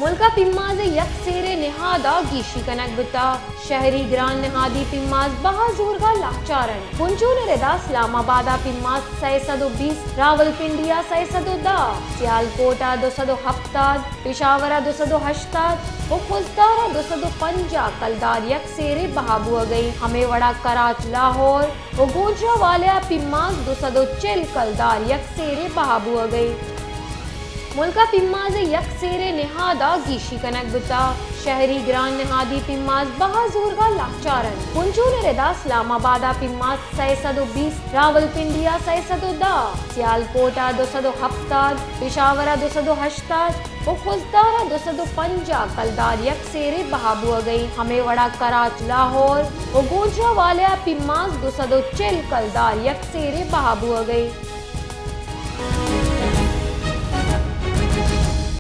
ملک ء پیماز ء یک سیرے نہاد ء گیشی کنگ بوتگ۔ شہری گران نہادی پیماز بہا زورگ ء لہچار انت۔ پنجگور ء ردا اسلام آباد ء پیماز سئے سد ء بیست، راولپنڈی ء سئے سد ء دہ، سیالکوٹ ء دو سد ء ہپتاد، پشاور ء دو سد ء ہشتاد ء خضدار ء دو سد ء پنجاہ کلدار یک سیرے بہا بوگ ء انت۔ ہمے وڑا کراچ، لاہور ء گوجرانوالہ ء پیماز دو سد ء چل کلدار یک سیرے بہا بوگ ء انت۔ ملک ء پیماز ء یک سیرے نہاد ء گیشی کنگ بوتگ۔ شہری گران نہادی پیماز بہا زورگ ء لہچار انت۔ پنجگور ء ردا اسلام آباد ء پیماز سئے سد ء بیست، راولپنڈی ء سئے سد ء دہ، سیالکوٹ ء دو سد ء ہپتاد، پشاور ء دو سد ء ہشتاد ء خضدار ء دو سد ء پنجاہ کلدار یک سیرے بہا بوگ ء انت۔ ہمے وڑا کراچ، لاہور ء گوجرانوالہ ء پیماز دو سد ء چل کلدار یک سیرے بہا بوگ ء انت۔